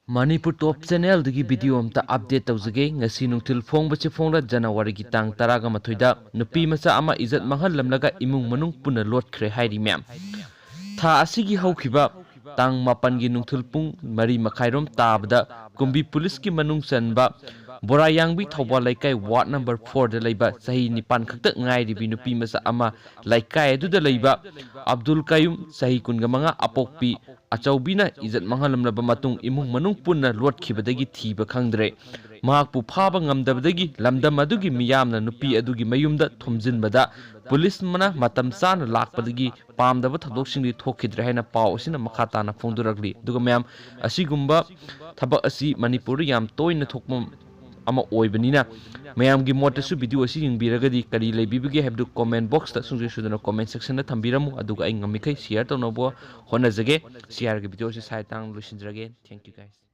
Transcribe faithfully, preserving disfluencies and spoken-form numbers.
ꯃꯅꯤꯄꯨꯔ ꯇꯣꯞ ꯆꯦꯅꯦꯜꯗꯒꯤ video ꯑꯝꯇ update ꯇꯧꯖꯒꯦ꯫ ꯉꯁꯤ ꯅꯨꯡꯊꯤꯜ ꯐꯣꯡꯕꯁꯤ ꯐꯣꯡꯂ ꯖꯅꯋꯥꯔꯤꯒꯤ ꯇꯥꯡ ꯇꯔꯥꯒ ꯃꯥꯊꯣꯏꯗ ꯅꯨꯄꯤ ꯃꯆꯥ ꯑꯃ ꯏꯖꯠ ꯃꯥꯡꯍꯜꯂꯝꯂꯒ ꯏꯃꯨꯡ ꯃꯅꯨꯡ ꯄꯨꯟꯅ ꯂꯣꯠꯈ꯭ꯔꯦ ꯍꯥꯏꯔꯤ ꯃꯌꯥꯝ꯫ ꯊꯥ ꯑꯁꯤꯒꯤ ꯍꯧꯈꯤꯕ ꯇꯥꯡ ꯃꯥꯄꯟꯒꯤ ꯅꯨꯡꯊꯤꯜ ꯄꯨꯡ ꯃꯔꯤ ꯃꯈꯥꯏꯔꯣꯝ ꯇꯥꯕꯗ ꯀꯨꯝꯕꯤ ꯄꯨꯂꯤꯁꯀꯤ ꯃꯅꯨꯡ ꯆꯟꯕ ꯕꯣꯔꯥꯌꯥꯡꯕꯤ ꯊꯧꯕꯥꯜ ꯂꯩꯀꯥꯏ ꯋꯥꯔꯗ ꯅꯝꯕꯔ ꯐꯣꯔꯗ ꯂꯩꯕ ꯆꯍꯤ ꯅꯤꯄꯥꯟ ꯈꯛꯇ ꯉꯥꯏꯔꯤꯕꯤ ꯅꯨꯄꯤ ꯃꯆꯥ ꯑꯃ ꯂꯩꯀꯥꯏ ꯑꯗꯨꯗ ꯂꯩꯕ ꯑꯕꯗꯨꯜ ꯀꯌꯨꯝ, ꯆꯍꯤ ꯀꯨꯟꯒ ꯃꯉꯥ, ꯑꯄꯣꯛꯄꯤ ꯑꯆꯧꯕꯤꯅ ꯏꯖꯠ ꯃꯥꯡꯍꯜꯂꯝꯂꯕ ꯃꯇꯨꯡ ꯏꯃꯨꯡ ꯃꯅꯨꯡ ꯄꯨꯟꯅ ꯂꯣꯠꯈꯤꯕꯗꯒꯤ ꯊꯤꯕ ꯈꯪꯗ꯭ꯔꯦ꯫ ꯃꯍꯥꯛꯄꯨ ꯐꯥꯕ ꯉꯝꯗꯕꯗꯒꯤ ꯂꯝꯗꯝ ꯑꯗꯨꯒꯤ ꯃꯤꯌꯥꯝꯅ ꯅꯨꯄꯤ ꯑꯗꯨꯒꯤ ꯃꯌꯨꯝꯗ ꯊꯣꯝꯖꯤꯟꯕꯗ ꯄꯨꯂꯤꯁꯅ ꯃꯇꯝ ꯆꯥꯅ ꯂꯥꯛꯄꯗꯒꯤ ꯄꯥꯝꯗꯕ ꯊꯧꯗꯣꯛꯁꯤꯡꯗꯤ ꯊꯣꯛꯈꯤꯗ꯭ꯔꯦ ꯍꯥꯏꯅ ꯄꯥꯎ ꯑꯁꯤꯅ ꯃꯈꯥ ꯇꯥꯅ ꯐꯣꯡꯗꯣꯔꯛꯂꯤ꯫ ꯑꯗꯨꯒ ꯃꯌꯥꯝ, ꯑꯁꯤꯒꯨꯝꯕ ꯊꯕꯛ ꯑꯁꯤ ꯃꯅꯤꯄꯨꯔꯗ ꯌꯥꯝ ꯇꯣꯏꯅ ꯊꯣꯛꯄ ꯑꯃ ꯑꯣꯏꯕꯅꯤꯅ ꯃꯌꯥꯝꯒꯤ ꯃꯣꯠꯇꯁꯨ ꯚꯤꯗꯤꯑꯣ ꯑꯁꯤ ꯌꯦꯡꯕꯤꯔꯒꯗꯤ ꯀꯔꯤ ꯂꯩꯕꯤꯕꯒꯦ ꯍꯥꯏꯕꯗꯨ ꯀꯣꯃꯦꯟ ꯕꯣꯛꯁꯇ ꯁꯨꯡꯁꯣꯏ ꯁꯣꯏꯗꯅ ꯀꯣꯃꯦꯟ ꯁꯦꯛꯁꯟꯗ ꯊꯝꯕꯤꯔꯝꯃꯨ꯫ ꯑꯗꯨꯒ ꯑꯩ ꯉꯝꯃꯤꯈꯩ ꯁꯤꯌꯔ ꯇꯧꯅꯕ ꯍꯣꯠꯅꯖꯒꯦ꯫ ꯁꯤꯌꯥꯔꯒꯤ ꯚꯤꯗꯤꯑꯣ ꯑꯁꯤ ꯁ꯭ꯋꯥꯏ ꯇꯥꯡ ꯂꯣꯏꯁꯤꯟꯖꯔꯒꯦ꯫ Thank you, guys.